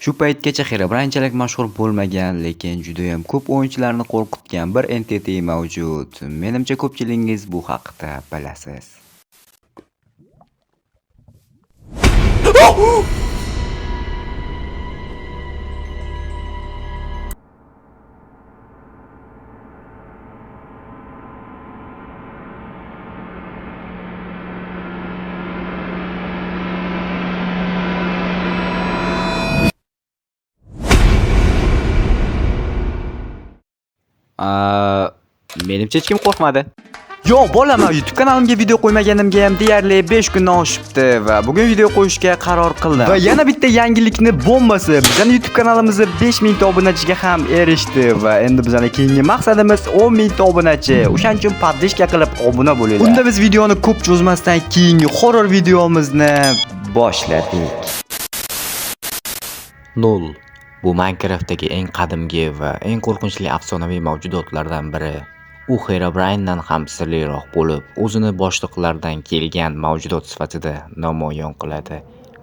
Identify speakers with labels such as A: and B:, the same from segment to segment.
A: Shu paytgacha Herobrine'chalik mashhur bo'lmagan, lekin judayam ko'p o'yinchilarni qo'rqitgan bir entity mavjud. Menimcha ko'pchiligingiz bu haqda bilasiz. Menimcha hech kim qo'rqmadi. Yo, bolaman, YouTube kanalimga video qo'ymaganimga ham deyarli 5 kundan oshibdi va bugun video qo'yishga qaror qildim. Va yana bitta yangilikni bombasi, bizning YouTube kanalimiz 5000 ta obunachiga ham erishdi va endi bizning keyingi maqsadimiz 10 000 ta obunachi. O'shaning uchun подписка qilib obuna bo'linglar. Unda biz videoni ko'p cho'zmasdan keyingi horror videomizni boshladik. Nol. Bu Minecraftdagi eng qadimgi va eng qo'rqinchli afsonaviy mavjudotlardan biri. U Herobrine'dan ham sirliroq bo'lib, o'zini boshliqlardan kelgan mavjudot sifatida namoyon qiladi.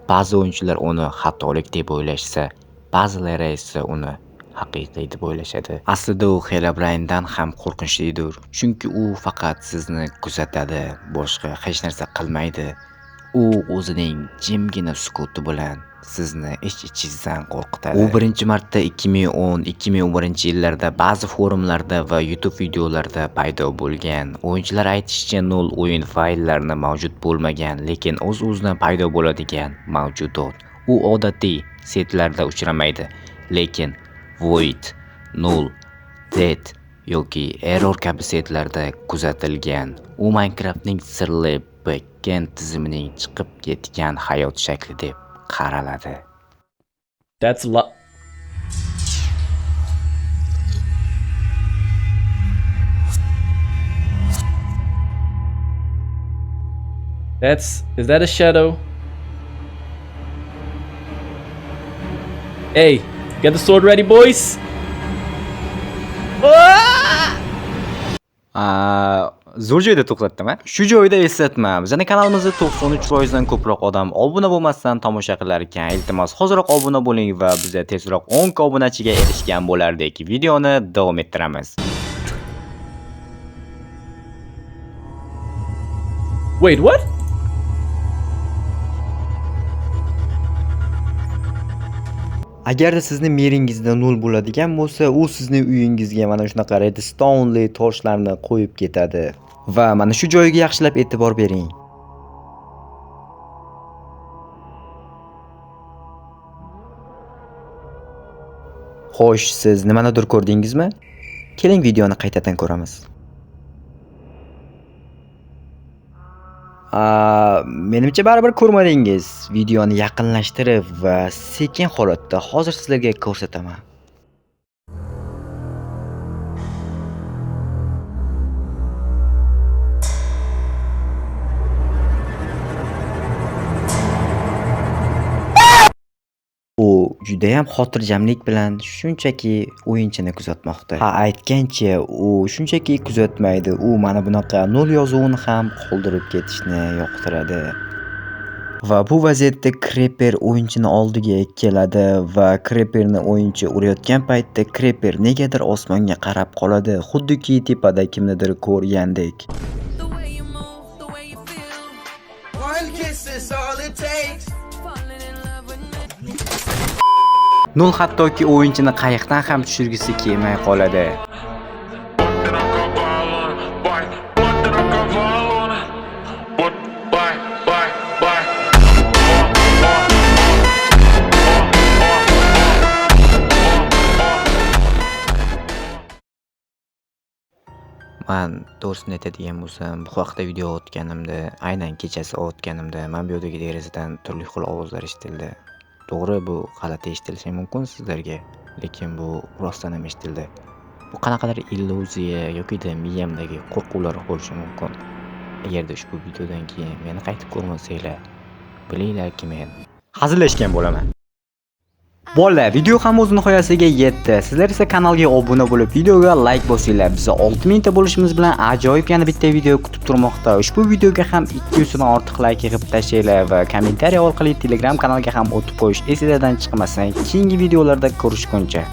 A: Ba'zi o'yinchilar uni xatolik deb o'ylashsa, ba'zilari esa uni haqiqiy deb o'ylashadi. Aslida u Herobrine'dan ham qo'rqinchlidir, chunki u faqat sizni kuzatadi, boshqa hech narsa qilmaydi. U o'zining jimgina sukuti bilan sizni ich-ichingizdan qo'rqitadi. U birinchi marta 2010-2011 yillarda ba'zi forumlarda va YouTube videolarida paydo bo'lgan. O'yinchilar aytishicha, nol o'yin fayllarini mavjud bo'lmagan, lekin o'z-o'zidan paydo bo'ladigan mavjudot. U odatiy setlarda uchramaydi, lekin void, null, dead yoki error kabi setlarda kuzatilgan. U Minecraftning sirli backend tizimining chiqib ketgan hayot shakli deb qaraladi.
B: That's lo- That's is that a shadow? Hey, get the sword ready, boys. Ah!
A: Zo'r joyda to'xtatdim a. Shu joyda eslatma, bizning kanalimizda 93% dan ko'proq odam obuna bo'lmasdan tomosha qilar ekan. Iltimos, hoziroq obuna bo'ling va biza tezroq 10 k obunachiga erishgan bo'lardik. Videoni davom ettiramiz.
B: Wait, what?
A: Agarda sizni meringizda nol bo'ladigan bo'lsa, u sizning uyingizga mana shunaqa redstone'li toshlarni qo'yib ketadi. Va mana shu joyiga yaxshilab e'tibor bering. Xo'sh, siz nimanidir ko'rdingizmi? Keling videoni qaytadan ko'ramiz. Menimcha baribir ko'rmadingiz. Videoni yaqinlashtirib va sekin holatda hozir sizlarga ko'rsataman. U judayam xotirjamlik bilan shunchaki o'yinchini kuzatmoqda. Ha, aytgancha, u shunchaki kuzatmaydi. U mana bunaqa nol yozuvini ham qoldirib ketishni yoqtiradi. Va bu vaziyatda Creeper o'yinchini oldiga keladi va Creeperni o'yinchi urayotgan paytda Creeper negadir osmonga qarab qoladi, xuddiki tepada kimnidir ko'rgandek.
C: The way you move, the way you feel,
D: One kiss is all it takes.
C: falling in love with me.
A: Nol hattoki o'yinchini qayiqdan ham tushirgisi kelmay qoladi.
E: Bye, bye, bye, bye.
A: Man to'g'risini aytadigan bo'lsam, bu haqda video otganimda, aynan kechasi otganimda, man bu yerdagi derazadan turli xil ovozlar eshitildi. To'g'ri, bu g'alati eshitilishi mumkin sizlarga, lekin bu rostdan ham eshitildi. Bu qanaqadir illyuziya yokida miyamdagi qo'rquvlar bo'lishi mumkin. Agarda ushbu videodan keyin meni qaytib ko'rmasanglar, bilinglarki men hazillashgan bo'laman. Bolalar, video ham o'z nihoyasiga yetdi. Sizlar esa kanalga obuna bo'lib, videoga like bosinglar. Biz 6000 ta bo'lishimiz bilan ajoyib yana bitta video kutib turmoqda. Ushbu videoga ham 200 dan ortiq like yig'ib tashlanglar va kommentariya orqali Telegram kanalga ham o'tib qo'yish esingizdan chiqmasin. Keyingi videolarda ko'rishguncha.